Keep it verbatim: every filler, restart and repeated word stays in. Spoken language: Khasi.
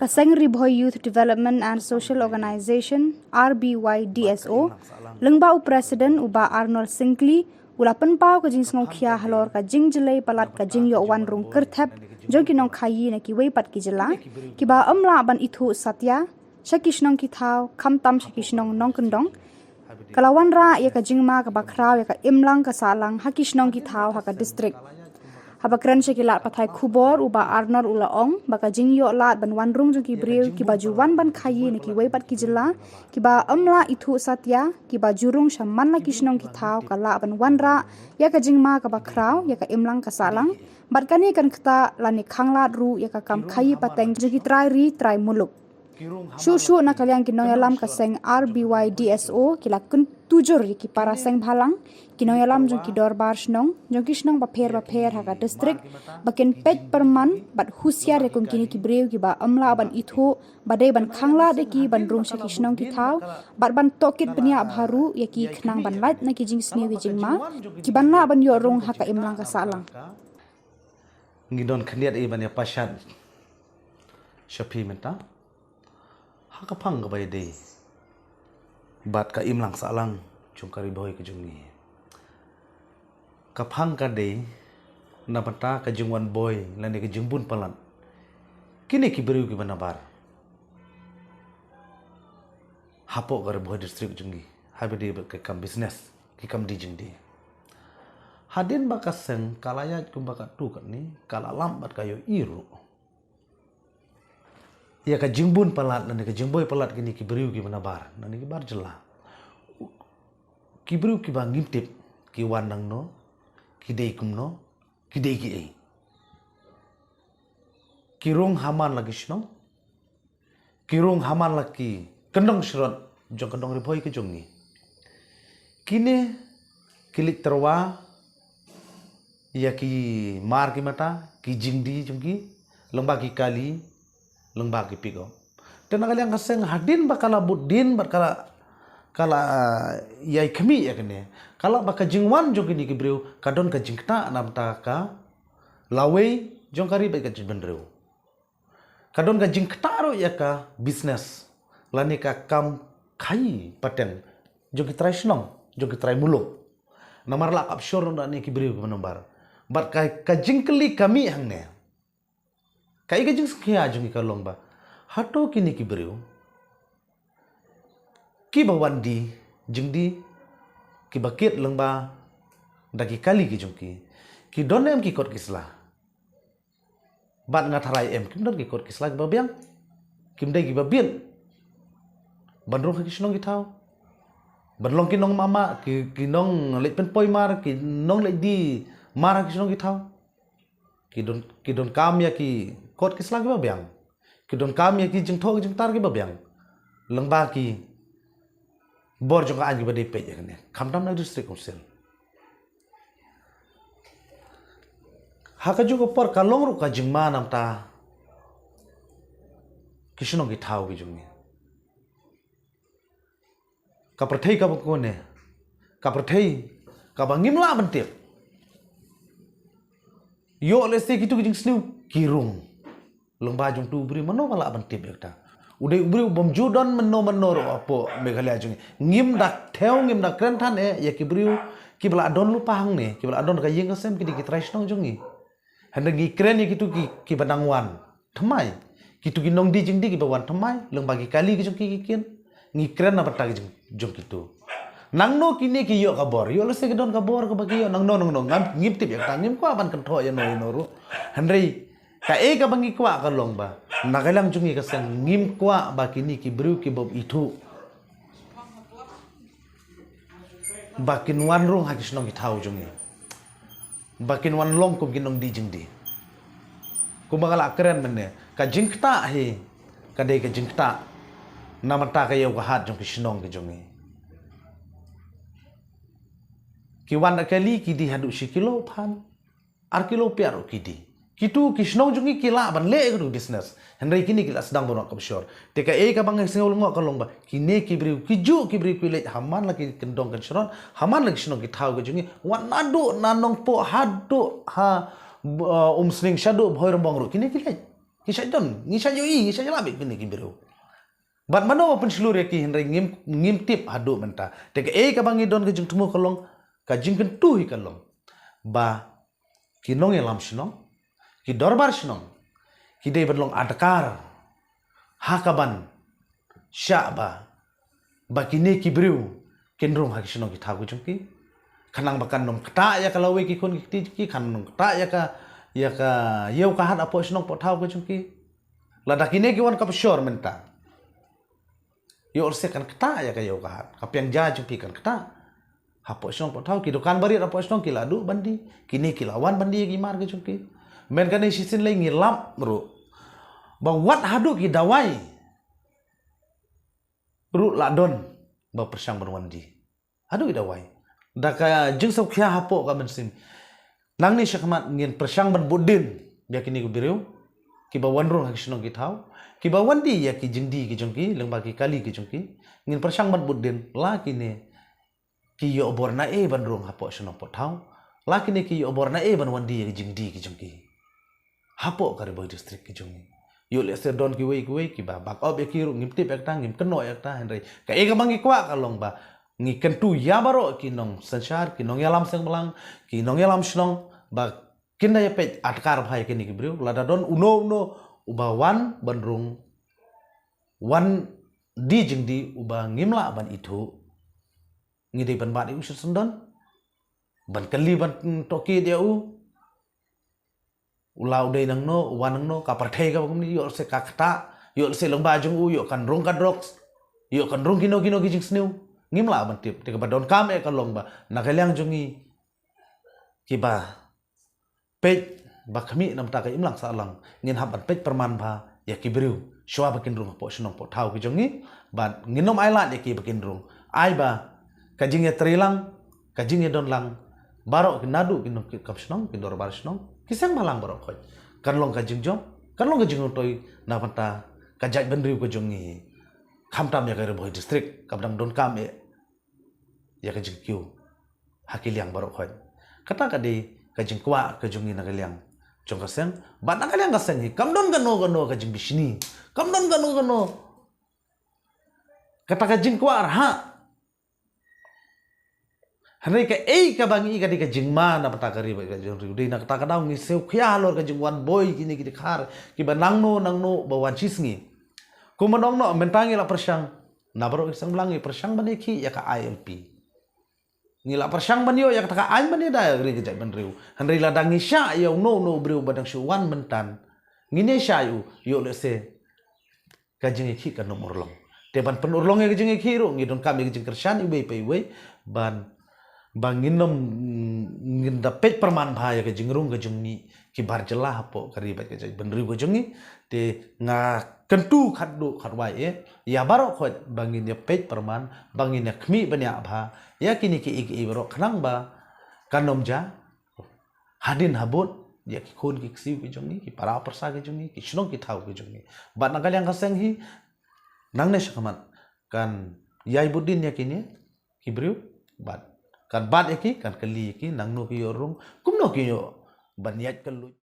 Ka Seng Ri Bhoi Youth Development and Social Organization, R B Y D S O, lyngba u President u Bah Arnold Syngkli, u la pynpaw ka jingsngewkhia halor ka jingjyllei palat ka jingïoh wan rung kyrthep jong ki nongkhaïi na kiwei pat ki jylla, kiba ym lah ban ithuh satia sha ki shnong ki thaw, khamtam sha ki shnong nongkyndong, ka la wanrah ïa ka jingma kaba khraw ïa ka imlang ka sahlang ha ki shnong ki thaw ha ka district. Haba kren sha ki lad pathai khubor, u Bah Arnold u la ong ba ka jingïoh lad ban wan rung jong ki briew kiba ju wan ban khaïi na kiwei pat ki jylla, kiba ym lah ithuh satia, kiba ju rung sha man la ki shnong ki thaw, ka lah ban wanrah ïa ka jingma kaba khraw ïa ka imlang ka sahlang, bad kane kan ktah lane khanglad ruh ïa ka kam khaïi pateng jong ki trai ri trai muluk. Shuh shuh na ka liang ki nongïalam ka seng R B Y D S O ki la kyntujur ïa ki para seng bhalang, ki nongïalam jong ki dorbar shnong, jong ki shnong bapher bapher ha ka district, ba kin peit pyrman bad husiar ïa kum kine ki briew kiba ym lah ban ithuh, ba dei ban khanglad ïa ki ban rung sha ki shnong ki thaw, bad ban tohkit bniah bha ruh ïa ki khnang ban lait na ki jingsniew ki jingma, ki ban lah ban ïoh rung ha ka imlang ka sahlang. Ngi don khyndiat i ban ïa pashat sha phi mynta ha ka phang kaba ïadei bad ka imlang sahlang jong ka Ri Bhoi ka jong ngi. Ka phang ka dei na bynta ka jingwan boi lane ka jingbun palat kine ki briew kiba nabar hapoh ka Ri Bhoi district jong ngi, haba ïadei bad ka kam business, ki kam die jingdie. Hadien ba ka seng ka la ïaid kumba katto katne, ka la lap bad ka ïohi ruh ïa ka jingbun palat lane ka jingboi palat kine ki briew kiba nabar, lane ki bar jylla. Ki briew kiba ngim tip ki wan nangno, ki dei kumno, ki dei kiei. Ki rung ha man la ki shnong, ki rung ha man la ki kyndong syrot jong ka dong Ri Bhoi ka jong ngi. Kine ki leit tyrwa ïa ki mar ki mata, ki jingdie jong ki, lyngba ki kali, lyngba ki pickup. Te na ka liang ka seng hadien ba ka la bud dien bad ka la, ka la, ah, ïai khmih ïa kane, ka la ba ka jingwan jong kine ki briew ka don ka jingktah na bynta ka lawei jong ka ri bad ka jaitbynriew. Ka don ka jingktah ruh ïa ka business lane ka kam khaïi pateng jong ki trai shnong, jong ki trai muluk. Namar la kap shor na ne ki briew kiba nabar. Bad ka, ka jingkylli ka mih hangne, kaei ka jingsngewkhia jong ngi ka long ba hato kine ki briew kiba wan die jingdie, kiba kit lyngba da ki kali ki jong ki, ki don em ki kot ki sla? Bad nga tharai em kim don ki kot ki sla kiba biang, kim dei kiba biang ban rung ha ki shnong ki thaw, ban long ki nongmama, ki, ki nongleit pynpoi mar, ki nongleit die mar ha ki shnong ki thaw. Ki don, ki donkam ïa ki kot ki sla kiba biang, ki donkam ïa ki jingthoh ki jingtar kiba biang lyngba ki bor jong ka aiñ kiba dei peit ïa kane, khamtam na district council. Ha kajuh ka por ka long ruh ka jingma na bynta ki shnong ki thaw ki jong ngi. Ka pyrthei kaba kane, ka pyrthei kaba ngim lah ban tip. Ïoh lehse kitu ki jingsniew ki rung lyngba jong utu u briew, mano ba lah ban tip ïa kata. U dei u briew bym ju don mynno mynno ruh hapoh Meghalaya jong ngi. Ngim da thew, ngim da kren than eh ïa ki briew kiba la don lypa hangne, kiba la don ka ïing ka sem, ki dei ki trai shnong jong ngi. Hynrei ngi kren ïa kitu ki, kiba nang wan thymmai, kitu ki nongdie jingdie kiba wan thymmai lyngba ki kali ki jong ki ki kit. Ngi kren na bynta ki jong, jong kitu. Nangno kine ki ïoh ka bor? Ïoh lehse ki don ka bor kaba ki ïoh nangno nangno, ngam, ngim tip ïa kata, ngim kwah ban kynthoh ïano ïano ruh. Hynrei kaei kaba ngi kwah ka long ba na ka liang jong ngi ka seng ngim kwah ba kine ki briew kiba ithuh ba kin wan rung ha ki shnong ki thaw jong ngi, ba kin wan long kum ki nongdie jingdie. Kumba nga la kren mynne, ka jingktah hi ka dei ka jingktah na bynta ka ïew ka hat jong ki shnong ki jong ngi. Ki wan da kali ki die haduh shi kilo phan, ar kilo phi ruh ki die. Kitu ki shnong jong ngi ki lah ban leh ïa katu business, hynrei kine ki la sdang ban wad kaba shor. Te kaei kaba nga sngew lyngngoh ka long ba kine ki briew, ki juh ki briew ki leit ha man la ki kyndong kynshrot, ha man la ki shnong ki thaw ki jong ngi, wat naduh na Nongpoh haduh ha, uh, Umsning shaduh Bhoirymbong ruh kine ki leit. Ngi shait don, ngi shait ïohi, ngi shait ïalap ïa kine ki briew. Bad mano ba pynshlur ïa ki, hynrei ngim, ngim tip haduh mynta. Te kaei kaba ngi don ka jingthmu ka long, ka jingkyntu hi ka long, ba ki nongïalam shnong, ki dorbar shnong, ki dei ban long adkar ha kaban shah ba, ba kine ki briew kin rung ha ki shnong ki thaw ki jong ki. Khnang ba kan ym ktah ïa ka lawei ki khun ki kti ki, kan ym ktah ïa ka, ïa ka ïew ka hat hapoh shnong poh thaw ki jong ki. Lada kine ki wan ka pyrshor mynta, ïoh lehse kan ktah ïa ka ïew ka hat, ka pynjah jong ki kan ktah. Hapoh shnong poh thaw, ki dukan barit hapoh shnong ki la duh ban die, kine ki la wan ban die ïa ki mar ki jong ki. Mynta kane shisien lei ngi lap ruh ba wat haduh ki dawai ruh la don ba pyrshang ban wan die. Haduh ki dawai. Da ka jingsngewkhia hapoh ka mynsiem. Nangne shakhmat ngin pyrshang ban bud dien ïa kine ki briew kiba wan rung ha ki shnong ki thaw, kiba wan die ïa ki jingdie ki jong ki, lyngba ki kali ki jong ki. Ngin pyrshang ban bud dien la kine ki ïoh bor naei ban rung hapoh shnong poh thaw, la kine ki ïoh bor naei ban wan die ïa ki jingdie ki jong ki hapoh ka Ri Bhoi District ki jong ngi. Ïoh lehse don kiwei kiwei kiba back up ïa ki ruh, ngim tip ïa kata, ngim kynnoh ïa kata, hynrei kaei kaba ngi kwah ka long ba ngi kyntu ïa baroh ki nongsynshar, ki nongïalam seng blang, ki nongïalam shnong, ba kin da ïa peit adkar bha ïa kine ki briew. Lada don uno uno uba wan ban rung, wan die jingdie uba ngim lah ban ithuh, ngi dei ban bat ïa u sha syndon, ban kylli ban tohkit ïa u. U la u dei nangno, u wan nangno, ka pyrthei kaba kumne, ïoh lehse ka ktah, ïoh lehse lyngba jong u ïoh kan rung ka drugs, ïoh kan rung kino kino ki jingsniew. Ngim lah ban tip. Te kaba donkam eh ka long ba na ka liang jong ngi kiba peit ba khmih na bynta ka imlang sahlang, ngin hap ban peit pyrman bha ïa ki briew shuwa ba kin rung hapoh shnong poh thaw ki jong ngi. Bad ngin ym ailad ïa ki ba kin rung, ai ba ka jingïatreilang, ka jingïadonlang baroh ki, naduh ki nongkit kam shnong, ki dorbar shnong, ki seng bhalang baroh khoit, kan long ka jingjop, kan long ka jingmyntoi na bynta ka jaitbynriew ka jong ngi, khamtam ïa ka Ri Bhoi District kaba dang donkam eh ïa ka jingkiew ha ki liang baroh khoit. Kata ka dei ka jingkwah ka jong ngi na ka liang jong ka seng. Bad na ka liang ka seng hi kam don kano kano ka jingbishni, kam don kano kano kata ka jingkwah rhah. Hynrei kaei kaba ngi i ka dei ka jingma na bynta ka ri bad ka jingriew. Dei na kata ka daw ngi sngewkhia halor ka jingwan boi kine ki dkhar kiba nangno nangno ba wan shisngi. Kumba ong noh, mynta ngi la pyrshang na baroh ki seng blang, ngi pyrshang ban ïakhih ïa ka I L P. Ngi la pyrshang ban ïoh ïa kata ka aiñ ban ïada ïa ka ri ka jaitbynriew. Hynrei lada ngi shah ïa uno uno u briew ba dang shu wan mynta, ngin ïa shah ïa u, ïoh lehse ka jingïakhih kan ym urlong. Te ban pynurlong ïa ka jingïakhih ruh ngi donkam ïa ka jingkyrshan iwei pa iwei, ban, ba ngin ym, ngin da peit pyrman bha ïa ka jingrung ka jingmih ki bar jylla hapoh ka ri bad ka jaitbynriew ka jong ngi. Te nga kyntu khatduh khatwai eh ïa baroh khoit ba ngin ïa peit pyrman, ba ngin ïa khmih bniah bha ïa kine kiei kiei baroh, khnang ba kan ym jia hadien habud ïa ki khun ki ksiew ki jong ngi, ki para pyrsa ki jong ngi, ki shnong ki thaw ki jong ngi. Bad na ka liang ka seng hi, nangne shakhmat kan ïai bud dien ïa kine ki briew, bad kan bat ïa ki, kan kylli ïa ki nangno ki ïoh rung, kumno ki ïoh ban ïaid kylluid.